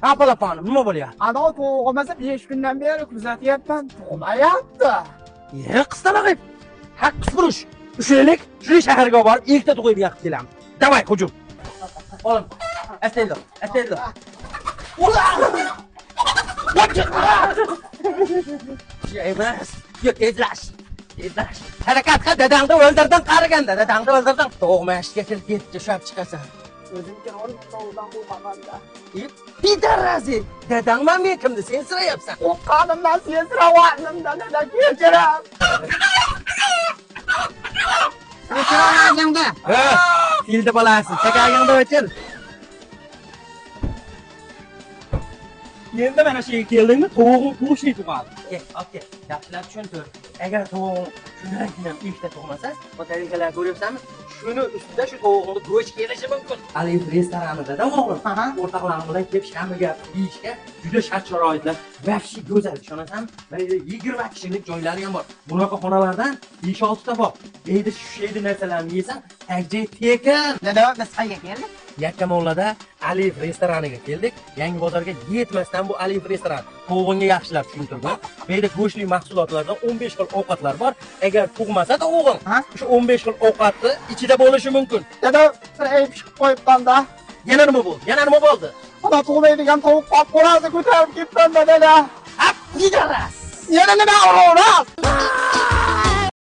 Ha, palaponim, nima bo'lyapti? Ana to'g'imasa 5 kundan beri kuzatyapman, tug'mayapti. Ye, qistalag'ib. Haqqis burush. Ushlaylik, shuni shaharga olib borib, ikkita tug'ib yaqib kelamiz. Davay, hujum. Oğlum, astaydi, astaydi. Ulan! Emas, yo'q, tezlash. Tezlash. Harakat qil, dadangni o'ldirding, qariganda, dadangni o'ldirding. Tug'mashga kirib ketdi, ushlab chiqasan. O'zim kirib tovuqdan qo'rqaman-da. Pidarazi, dadangman men kimni sen sirayapsan? Qo'rqqanimdan sensiravanimda dada, kechirim. O'chiraverganda. Ha, filni bolasi, chakagingni o'chir. Endi mana shu yerga keldingmi, tovug'ing tug'ishli tug'adi. Kel, olib kel. Yaxshilab tushuntir. Agar tovug'ing shundan keyin ham ikkita tug'masa, bu tarelkalarni ko'ryapsanmi? Shuni ustida shu tovug'ingni go'sht kelishi mumkin. Aliyev restoranida o'g'lim, o'rtoqlarim bilan kelib shamiga yeyishga juda shart-sharoitlar vahshiy go'zal, ishonasanmi? Mana yerda 20 kishilik joylari ham bor. Bunaqa xonalardan 5-6 ta bor. Endi shu yerda narsalarni yesang, tajay tekin. Dada, biz qayerga keldik? Yakkamollada Aliyev restoraniga keldik. Yangi bozorga yetmasdan bu Aliyev restorani. Tovug'ingga yaxshilab tushuntirdim. Bu yerda go'shtli mahsulotlardan 15 xil ovqatlar bor. Agar tug'masa tovug'ing, shu 15 xil ovqatni ichida bo'lishi mumkin. Dada, bir ayb chiqib qo'yibman-da. Yana nima bo'ldi? Yana nima bo'ldi? Ana tug'maydigan tovuq qop-qorasi ko'tarib ketibman-da, dada. Ha, pidaras. Yana nima uraverasiz?